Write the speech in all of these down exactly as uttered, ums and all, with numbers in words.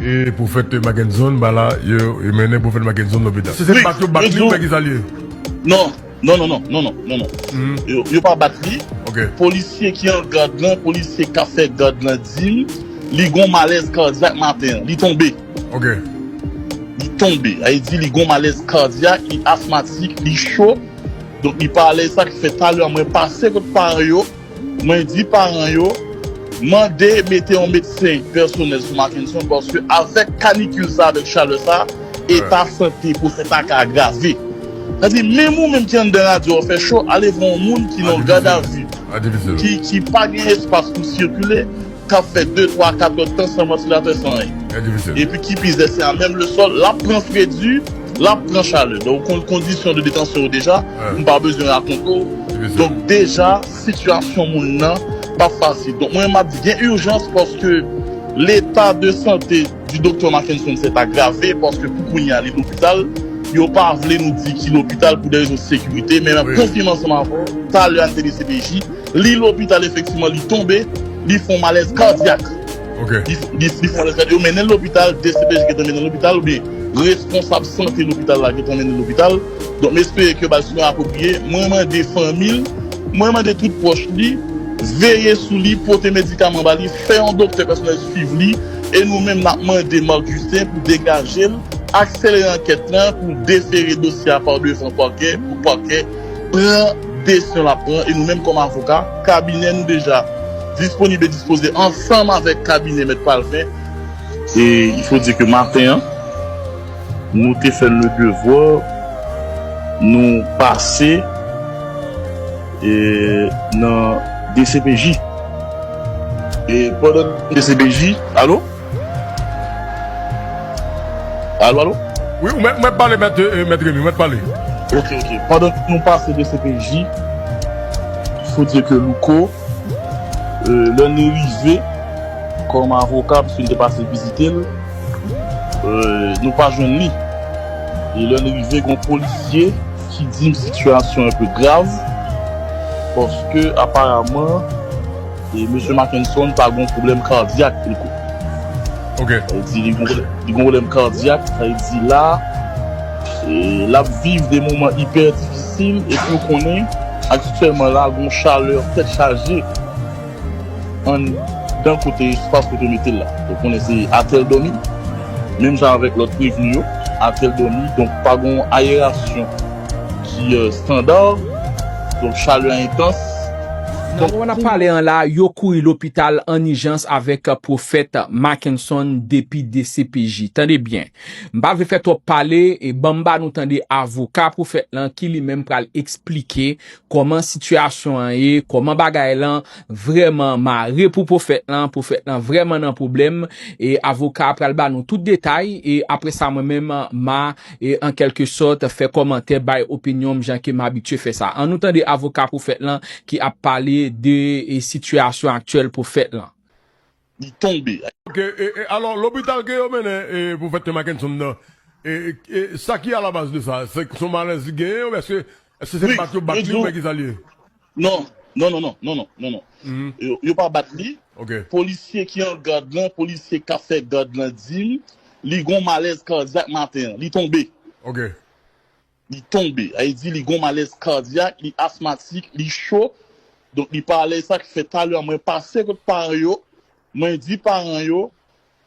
E pwofèt Mackenson, ba la, yo, yo mennen pwofèt Mackenson lopital. Si se bat yo bat li, ou wè ki sa l ye? Non, non, non, non, non, non, non, non. Yo, yo pa bat li. Ok. Polisye ki an gad lan, polisye k ap fè gad lan di m, li gon malèz kadyak maten an. Li tonbe. Ok. Li tonbe. Sa vle di li gon malèz kadyak, li asmatik, li cho. Donk, li pa alèz, sa k fè talè a mwen pase kot paran yo. Mwen di paran yo, mande mete yon medsen pèsonèl sou Mackenson, paske avèk kanikil sa, avèk chalè sa, eta sante pwofèt la ka agrave. Sa di, menm ou menm ki anndan radyo a fè cho, ale vè yon moun ki nan gadavi, ki, ki pa gen espas pou sikile, k ap fè de, twa, kat èdtan san vantilatè, san anyen. Epi ki pi zè, se a menm le sòl, l ap pran fredi, l ap pran chalè. Donk, ou konn kondisyon de detansyon yo deja, m pa bezwen rakonte w. Donk, deja, sitiyasyon moun nan pa fasil. Donk, mwen, m ap di, gen ijans paske leta de sante di doktè Mackenson s'est aggravé, paske pou kounye a, li lopital. Yo pa vle nou di ki lopital pou de rezon sekirite, men m ap konfime ansanm avè w, talè a, n te D C P J, li lopital efektivman, li tonbe, li fè yon malèz kadyak. Li, li, li fè yon malèz kadyak. Yo mennen l lopital, D C P J gentan mennen l lopital, oubyen responsab sante lopital la gentan mennen l lopital. Donk, m espere ke yo ba l swen apwopriye. Mwen mande fanmi l, mwen mande tout pwòch li, veye sou li, pote medikaman ba li, fè yon doktè pèsonèl swiv li, e nou menm n ap mande Marc Justin pou degaje l, akselere ankèt lan, pou defere dosye a pa devan pakè, pou pakè pran desizyon l ap pran, e nou menm kòm avoka, kabinè nou deja disponib e dispoze ansanm avèk kabinè Mèt Palvin. E il faut dire que maten an, nou te fè le devoir, nou pase, e, nan D C P J. E pandan D C P J, alo? Alo, alo? Wi, mwen, mwen pale, mèt, e, mèt Remy, mwen pale. Ok, ok. Pandan nou pase D C P J, faut dire que Louko, e, lè n rive, kòm avoka, paske n te pase vizite l, e, nou pa jwenn li. E lè n rive, gon polisye ki di m sitiyasyon enpe grav, paske aparaman, e, mesye Mackenson pa gon pwoblèm kadyak, Louko. Ok. Sa vle di li gon, li gon pwoblèm kadyak, sa vle di la, e, l ap viv de moman ipè difisil, epi w konnen, aktyèlman la, gon chalè tèt chaje anndan kote espas kote yo mete l la. Donk, konnen se atè l dòmi. Menm jan avèk lòt prevni yo, atè l dòmi. Donk, pa gon ayerasyon ki, e, estanda. Donk, chalè a entans. Nan moman n ap pale an la, yo kouri lopital an ijans avèk pwofèt Mackenson depi D C P J. Tande byen. M pa vle fè twòp pale, e ban m ba nou tande avoka pwofèt lan ki li menm pral eksplike kòman sitiyasyon an ye, kòman bagay lan vrèman mare pou pwofèt lan, pwofèt lan vrèman nan pwoblèm, e avoka a pral ba nou tout detay, e apre sa mwen menm m a, e an kèlke sòt, fè kòmantè, bay opinyon m jan ke m abitye fè sa. Ann nou tande avoka pwofèt lan ki ap pale de, e, sitiyasyon aktyèl pwofèt lan. Li tonbe. Ok, e, e, alò, lopital ke yo mennen, e, pwofèt Mackenson nan, e, e, e, sa ki alabaz de sa? Se, se yon malèz li genyen, oubyen èske, èske se bat yo bat li, oubyen ki sa l ye? Non, non, non, non, non, non, non, non. Yo, yo pa bat li. Ok. Polisye ki an gad lan, polisye k ap fè gad lan di m, li gon malèz kadyak maten an, li tonbe. Ok. Li tonbe. Sa vle di li gon malèz kadyak, li asmatik, li cho. Donk, li pa alèz, sa k fè talè a mwen pase kot paran yo, mwen di paran yo,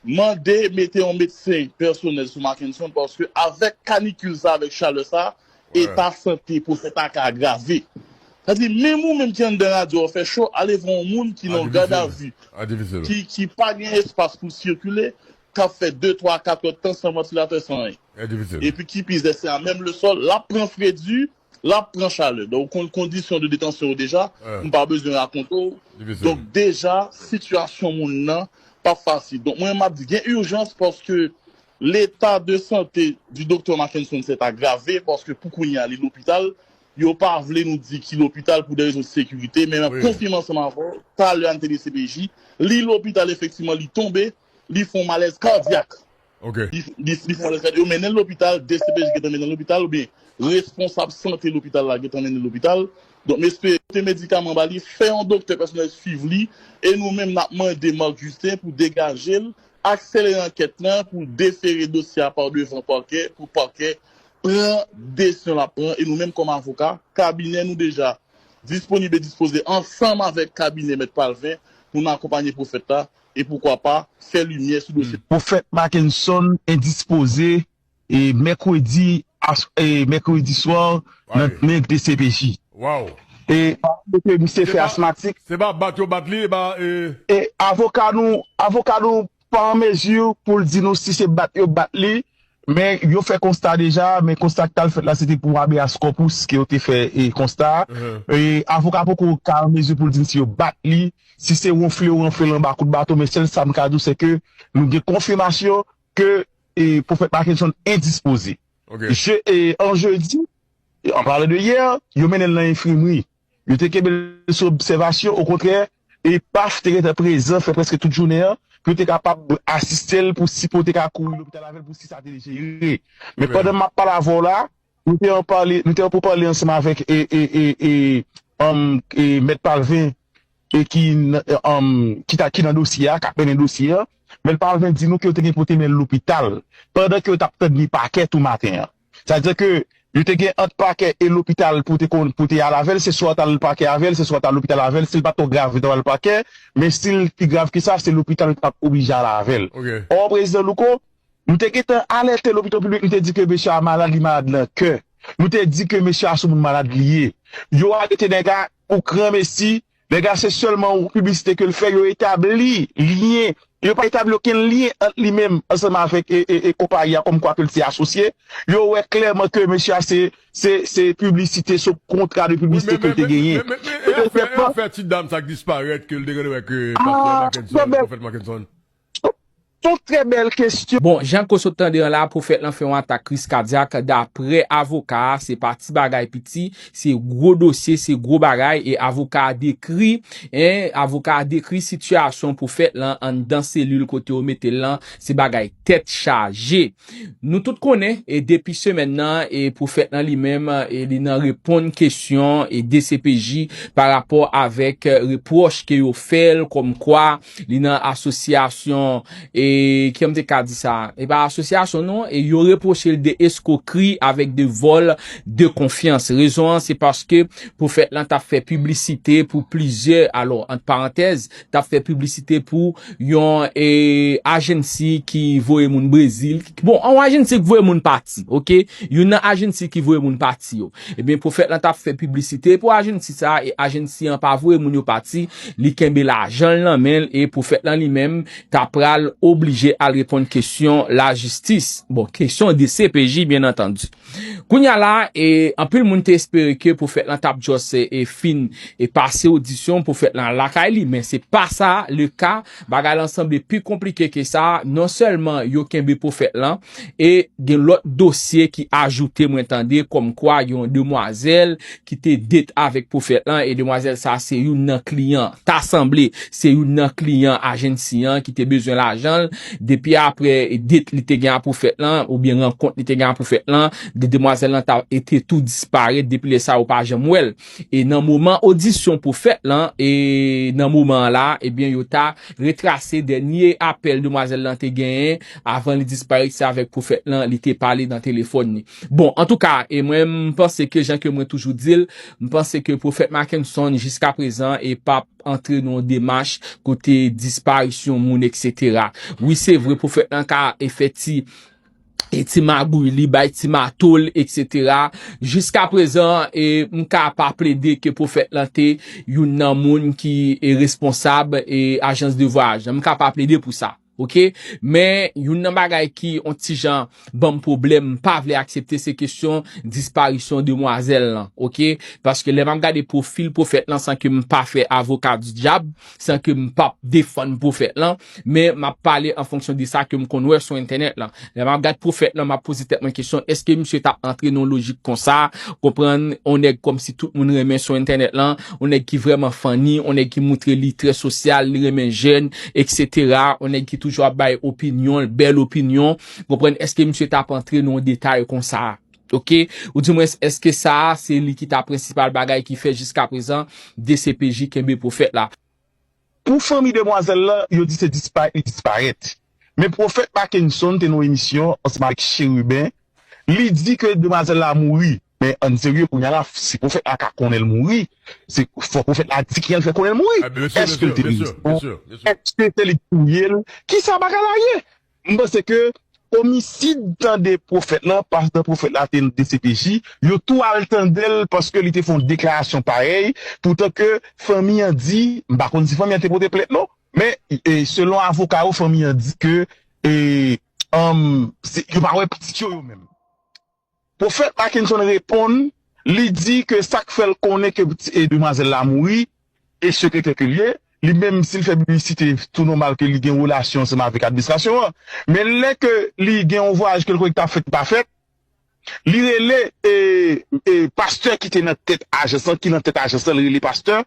mande mete yon medsen pèsonèl sou Mackenson, paske avèk kanikil sa, avèk chalè sa, eta sante pwofèt la ka agrave. Sa di, menm ou menm ki anndan radyo a fè cho, ale vè yon moun ki nan gadavi, ki, ki pa gen espas pou sikile, k ap fè de, twa, kat èdtan san vantilatè, san anyen. Epi ki pi zè, se a menm le sòl, l ap pran fredi, l ap pran chalè. Donk, ou konn kondisyon de detansyon yo deja, m pa bezwen rakonte w. Donk, deja, sitiyasyon moun nan pa fasil. Donk, mwen, m ap di, gen ijans paske leta de sante di doktè Mackenson s'est aggravé, paske pou kounye a, li lopital. Yo pa vle nou di ki lopital pou de rezon sekirite, men m ap konfime ansanm avè w, talè a n te D C P J, li lopital efektivman, li tonbe, li fè yon malèz kadyak. Li, li, li fè yon malèz kadyak. Yo mennen l lopital, D C P J gentan mennen l lopital, oubyen responsab sante lopital la gentan mennen l lopital. Donk, m espere pote medikaman ba li, fè yon doktè pèsonèl swiv li, e nou menm n ap mande Marc Justin pou degaje l, akselere ankèt lan pou defere dosye a pa devan pakè, pou pakè pran desizyon l ap pran. E nou menm kòm avoka, kabinè nou deja disponib e dispoze ansanm avèk kabinè Mèt Palvin pou n akonpanye pwofèt la e poukwa pa fè limyè sou dosye. Pwofèt Mackenson endispoze e mèkredi, e mèkredi swa nan men D C P J. E ke misye fè asmatik. Se pa bat yo bat li, e ba. E avoka nou, avoka nou pa an mezi pou l di nou si se bat yo bat li, men yo fè konsta deja, men konsta ki t al fèt la, se te pou habeas corpus ke yo te fè e konsta. E avoka poko ka an mezi pou l di n si yo bat li, si se wonfle yo wonfle l anba kout baton, men sèl sa m ka di w, se ke nou gen konfimasyon ke e, pwofèt Mackenson endispoze. Je, e, an jedi, e, an palan de yè, yo mennen l nan enfimri. Yo te kenbe l sou obsèvasyon, okontrè, e paf te gentan prezan, fè prèske tout jounen an, pou yo te kapab asiste l, pou si pou yo te ka kouri lopital avè l, pou si sa te jere. Men pandan m ap pale avè w la, nou te an pale, nou te an pou pale ansanm avèk e, e, e, e, um, e, Mèt Palvin, e ki, n- e, um, ki, ta, ki nan dosye a, k ap mennen dosye a, men l pa vle di nou ke yo te gen pou te mennen l lopital, pandan ke yo t ap tann li pakè tou maten an. Sa vle di ke yo te gen ant pakè e lopital pou te kon, pou te al avè l, se swa t al pakè avè l, se swa t al lopital avè l, si l pa twò grav, yo t ap al pakè, men si l pi grav ke sa, se lopital yo t ap oblije al avè l. Ò, Prezidan Louko, nou te gentan alète lopito piblik, nou te di ke mesye a malad, li malad nan kè. Nou te di ke mesye a se yon moun malad li ye. Yo arete nèg la, ou granmesi, nèg la se sèlman yon piblisite ke l fè, yo etabli lyen. Yo pa etabli okenn lyen ant li menm ansanm avèk e, e, e konpayi a kòmkwa ke l se asosye. Yo wè klèman ke mesye a se, se, se piblisite, se yon kontra de piblisite ke l te genyen. E dezyèmman, afè ti dam sa k disparèt ke l te gentan wè ke pastè Mackenson, pwofèt Mackenson. Se yon trè bèl kesyon. Bon, jan ke w sot tande an la, pwofèt lan fè yon atak kriz kadyak. Daprè avoka a, se pa ti bagay piti, se gwo dosye, se gwo bagay. E avoka a dekri, en, avoka a dekri sitiyasyon pwofèt lan anndan selil kote yo mete l lan, se bagay tèt chaje. Nou tout konnen, e depi semèn nan, e pwofèt lan li menm, e li nan reponn kesyon e D C P J pa rapò avèk, e, repwòch ke yo fè l kòmkwa li nan asosyasyon, e, kijan m te ka di sa? E pa asosyasyon non, e yo repwoche l de eskwokri avèk de vòl de konfyans. Rezon an, se paske pwofèt lan t ap fè piblisite pou plizyè, alò, ant parantèz, t ap fè piblisite pou yon, e, ajansi ki voye moun Brezil. Bon, yon ajansi ki voye moun pati, oke? Youn nan ajansi ki voye moun pati yo. Ebyen, pwofèt lan t ap fè piblisite pou ajansi sa a, e ajansi an pa voye moun yo pati, li kenbe lajan l nan men l, e pwofèt lan li menm ta pral oblije al reponn kesyon lajistis. Bon, kesyon de C P J, byen antandi. Kounye a la, e, anpil moun te espere ke pwofèt lan t ap just, e, e, fin, e, pase odisyon pwofèt lan lakay li, men se pa sa le ka. Bagay lan sanble pi konplike ke sa. Non sèlman yo kenbe pwofèt lan, e gen lòt dosye ki ajoute, mwen tande, kòmkwa gen yon demwazèl ki te date avèk pwofèt lan, e demwazèl sa se youn nan kliyan, ta sanble se youn nan kliyan ajansi an ki te bezwen lajan l. Depi aprè date li te gen a pwofèt lan, oubyen rankont li te gen a pwofèt lan, de demwazèl lan ta, e te tou disparèt. Depi lè sa, yo pa janm wè l. E nan moman odisyon pwofèt lan, e nan moman an la, ebyen, yo ta retrase dènye apèl demwazèl lan te genyen avan li disparèt, se avèk pwofèt lan li te pale nan telefòn li. Bon, antouka, e mwen, m panse ke jan ke mwen toujou di l, m panse ke pwofèt Mackenson jiska prezan e p ap antre nan yon demach kote disparisyon moun, etsetera. Wi, se vre, pwofèt lan ka e fè ti, e ti magouy li, bay ti mato l, etsetera. Jiska prezan, e m ka pa plede ke pwofèt lan te youn nan moun ki e responsab e ajans de vwayaj lan. M ka pa plede pou sa. Oke? Men, youn nan bagay ki on ti jan ban m pwoblèm, m pa vle aksepte, se kesyon disparisyon demwazèl lan. Oke? Paske lè m ap gade pwofil pwofèt lan, san ke m pa fè avoka di dyab, san ke m p ap defann pwofèt lan, men m ap pale an fonksyon de sa ke m konn wè sou entènèt lan. Lè m ap gad pwofèt lan, m ap poze tèt mwen kesyon, èske misye t ap antre nan yon lojik konsa, konprann, on nèg kòmsi tout moun renmen sou entènèt lan, on nèg ki vrèman funny, on nèg ki moutre li trè sosyal, li renmen jèn, etsetera, on nèg ki toujou ap bay opinyon l, bèl opinyon, konprann, èske misye t ap antre nan yon detay konsa? Oke? Oudimwens, èske sa a se li ki ta prensipal bagay ki fè jiska prezan D C P J kenbe pwofèt la? Pou fanmi demwazèl lan, yo di se disparèt li disparèt. Men Pwofèt Mackenson te nan yon emisyon ansanm avèk Chérubin. Li di ke demwazèl la mouri. Men ann serye, kounye a la, si pwofèt la ka konnen l mouri, se fò pwofèt la di kijan l fè konnen l mouri. Èske l te gen rezon? Èske se li ki touye l? Kisa bagay la ye? M panse ke omisid tande pwofèt lan, pandan pwofèt la te nan D C P J, yo tou al tande l paske li te fè yon deklarasyon parèy, poutan ke fanmi an di, m pa konn si fanmi an te pote plent non, men e, selon avoka yo, fanmi an di ke e, um, se, yo pa wè pitit yo yo menm. Pwofèt Mackenson reponn, li di ke sa k fè l konnen ke e, demwazèl la mouri, e sekretè ke l ye, li menm si l fè piblisite, tou nòmal ke li gen relasyon ansanm avèk administrasyon an. Men lè ke li gen yon vwayaj ke l kwè ki t ap fèt, ki pa fèt, li rele e, e, pastè ki te nan tèt ajans lan, ki nan tèt ajans lan, li rele pastè.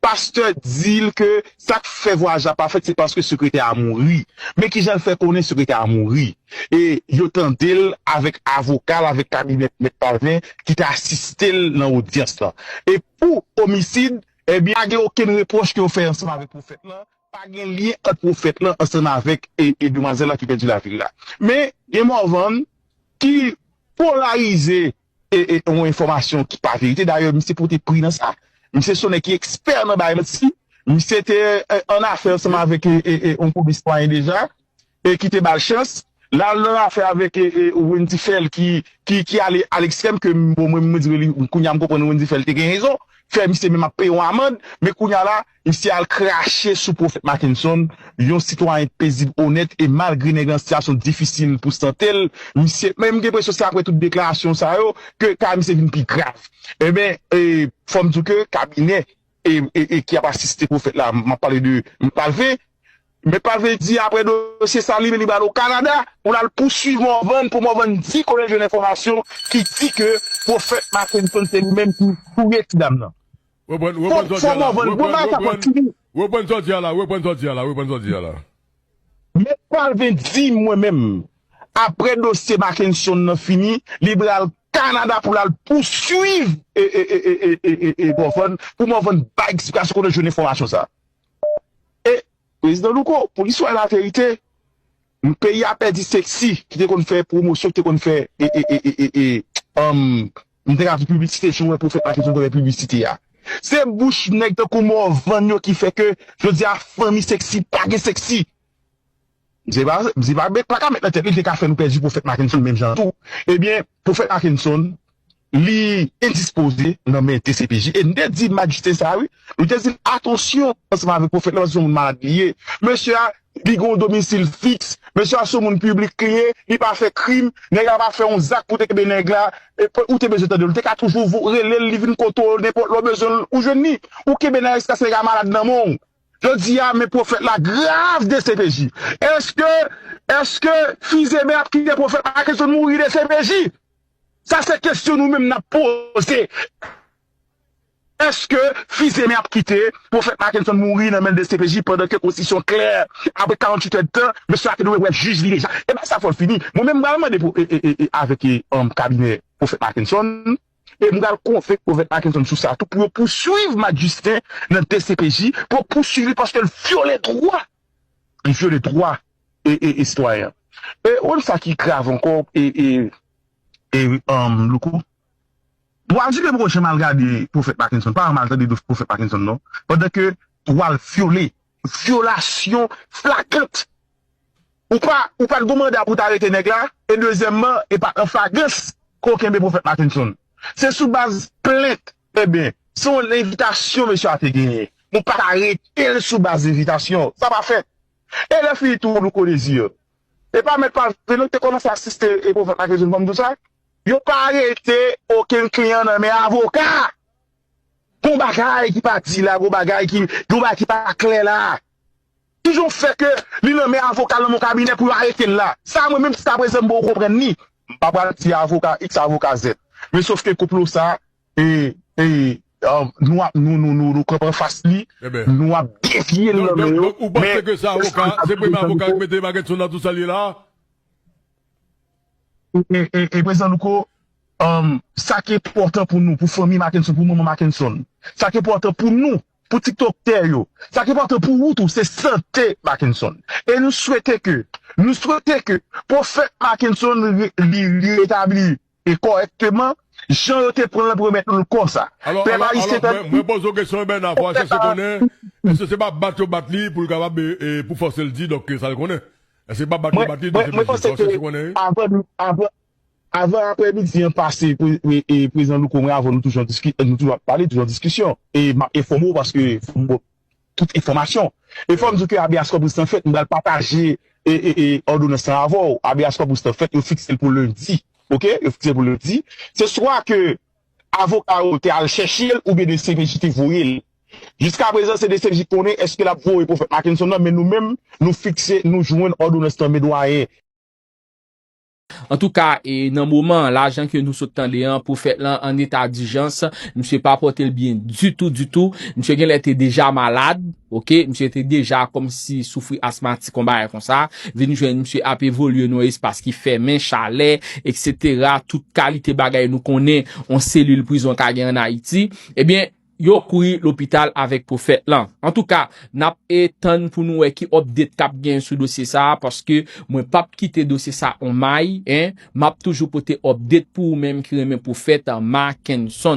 Pastè di l ke sa k fè vwayaj la pa fèt, se paske sekretè a mouri. Men kijan l fè konnen sekretè a mouri? E yo tande l avèk avoka l, avèk kabinè Mèt Palvin ki te asiste l nan odyans lan. E pou omisid, ebyen, pa gen okenn repwòch ke yo fè ansanm avèk pwofèt lan, pa gen lyen ant pwofèt lan ansanm avèk e, e demwazèl la ki pèdi lavi l la. Men gen Morvan ki polarize e, e, yon enfòmasyon ki pa verite. Dayè, misye pote pri nan sa. Misye se yon nèg ki ekspè nan bay manti. Misye te e, an afè ansanm avèk e, e, e, yon koube sitwayen deja e ki te ba l chans. L al nan afè avèk e, e, Wendy Phèl ki, ki, ki ale a lekstrèm ke bon, mwen, mwen di li, kounye a m konprann Wendy Phèl te gen rezon. Fè misye menm ap peye yon amann, men kounye a la, misye al krache sou Pwofèt Mackenson, yon sitwayen pezib, onèt, e malgre nèg lan sitiyasyon difisil pou sante l, misye, men m gen enpresyon se apre tout deklarasyon sa yo, ke ka misye vin pi grav. Ebyen, e, fò m di w ke kabinè e, e, e ki ap asiste pwofèt la, m ap pale de Mèt Palvin. Mèt Palvin di apre dosye sa, li menm li pral o Kanada pou l al pouswiv Morvan, pou Morvan di kote l jwenn enfòmasyon ki di ke pwofèt Mackenson se li menm ki touye ti dam nan. Reprann, reprann Fò, jodi fò a la. Reprann, reprann, reprann jodi a la. Reprann jodi a la. Reprann jodi a la. Mèt Palvin di mwen menm, apre dosye Mackenson nan fini, li pral Kanada pou l al pouswiv e, e, e, e, e, e, e Morvan, pou Morvan bay eksplikasyon kote l jwenn enfòmasyon sa. E, Prezidan Louko, pou l di w laverite, peyi a pèdi Sexy, ki te konn fè pwomosyon, ki te konn fè, e, e, e, e, e, e, um, m te ka di piblisite, jan w wè Pwofèt Mackenson konn fè piblisite a. Se bouch nèg tankou Morvan yo ki fè ke, jodi a, fanmi Sexy pa gen Sexy. Se pa, se pa, men pa ka met nan tèt li, li te ka fè nou pèdi Pwofèt Mackenson menm jan tou. Ebyen, Pwofèt Mackenson, li endispoze nan men D C P J. E n te di majistre sa, wi. Nou te di l, atansyon, ansanm avèk Pwofèt la, paske se yon moun malad li ye. Mesye a, li gen yon domisil fiks. Mesye a, se yon moun piblik li ye. Li pa fè krim. Nèg la pa fè yon zak pou te kenbe nèg la. E pou, ou te bezwen tande l. Ou te ka toujou vo-, rele l, li vin kote w, nenpòt lè w bezwen l, ou jwenn li. Ou kenbe nan espas nèg la malad nan men w. Jodi a, men pwofèt la grav D C P J. Èske, èske Fizeme ap kite pwofèt Mackenson mouri D C P J? Sa se kesyon nou menm n ap poze. Èske Fizeme ap kite pwofèt Mackenson mouri nan men D C P J pandan ke konstitisyon klè, apre karanntuit èdtan, mesye a te dwe wè jij li deja? E bagay sa fò l fini. Mwen menm, m pral mande pou, e, e, e, e, avèk, e, um, kabinè pwofèt Mackenson, e m pral konvenk pwofèt Mackenson sou sa tou pou yo pouswiv Mac Justin nan D C P J, pou yo pouswiv li paske l vyole dwa. Li vyole dwa e, e, e sitwayen an. E, ou sa ki grav ankò, e, e, e, um, Louko. Bwa di ke poko janm al gade pwofèt Mackenson, pa janm al tande de pwofèt Mackenson, non. Pandan ke dwa l vyole, vyolasyon flagrant. Ou pa, ou pa t gon manda pou w ta arete nèg la, e dezyèmman, e pa an flagrans ke w kenbe pwofèt Mackenson. Se sou baz plent, ebyen, se yon envitasyon mesye a te genyen. Nou pa t arete l sou baz envitasyon. Sa pa fèt. E lè fini tou, Louko Désir, e pa mèt pa vle non ki te kòmanse asiste e pwofèt Mackenson, fò m di w sa. Yo pa arete okenn kliyan nan men avoka. Gon bagay ki pa di la, gon bagay ki, gon bagay ki pa klè la. Kijan w fè ke li nan men avoka l nan yon kabinè pou yo arete l la? Sa mwen menm jiskaprezan m poko konprann li. M pa pral di avoka X, avoka Z. Men sòf ke konplo sa, e, e, um, nou ap, nou, nou, nou, nou kanpe anfas li, nou ap devye l nan men yo. Donk, donk, donk, ou panse ke se avoka, se premye avoka ki mete Mackenson nan tou sa l ye la? E, e, e, e, Prezidan Louko, um, sa ki enpòtan pou nou, pou fanmi Mackenson, pou manman Mackenson, sa ki enpòtan pou nou, pou tiktoktè yo. Sa ki enpòtan pou ou tou, se sante Mackenson. E nou swete ke, nou swete ke pwofèt Mackenson re- li, li retabli e kòrèkteman, jan yo te pran l pou remèt nou l konsa. Pèp ayisyen, mwen poze w kesyon, Bèna, fò chèche konnen, èske se pa bat yo bat li pou l kapab, e, e, pou fòse l di, donk, sa l konnen? Èske se pa bat yo bat li, donk, se fò chèche konnen, wi? Avan, avan, avan aprèmidi an pase, pre- e- e- Prezidan Louko, mwen avè w, nou toujou an diski- nou toujou ap pale, toujou an diskisyon. E m ap enfòme w paske fò m ba w tout enfòmasyon. E fò m di w ke habeas corpus lan fèt, m pral pataje e, e, e, òdonans lan avè w. Habeas corpus lan fèt, yo fikse l pou lendi. Oke? Yo fikse l pou lendi. Se swa ke avoka yo te al chèche l oubyen D C P J te voye l. Jiskaprezan, se D C P J ki konnen èske l ap voye pwofèt Mackenson nan, men nou menm, nou fikse, nou jwenn òdonans lan, men dwayen. Antouka, e nan moman an, la, jan ke nou sot tande an, pwofèt lan an eta dijans, misye pa pòte l byen ditou, ditou. Misye genlè te deja malad, oke? Misye te deja kòmsi soufri asmatik, yon bagay konsa. Vin jwenn misye ap evolye nan yon espas ki fèmen, chalè, etsetera. Tout kalite bagay nou konnen yon selil prizon ka gen ann Ayiti. Ebyen, yo kouri lopital avèk pwofèt lan. Antouka, n ap, e, tann pou nou wè ki update k ap gen sou dosye sa a, paske mwen p ap kite dosye sa on may, en. M ap toujou pote update pou ou menm ki renmen pwofèt Mackenson.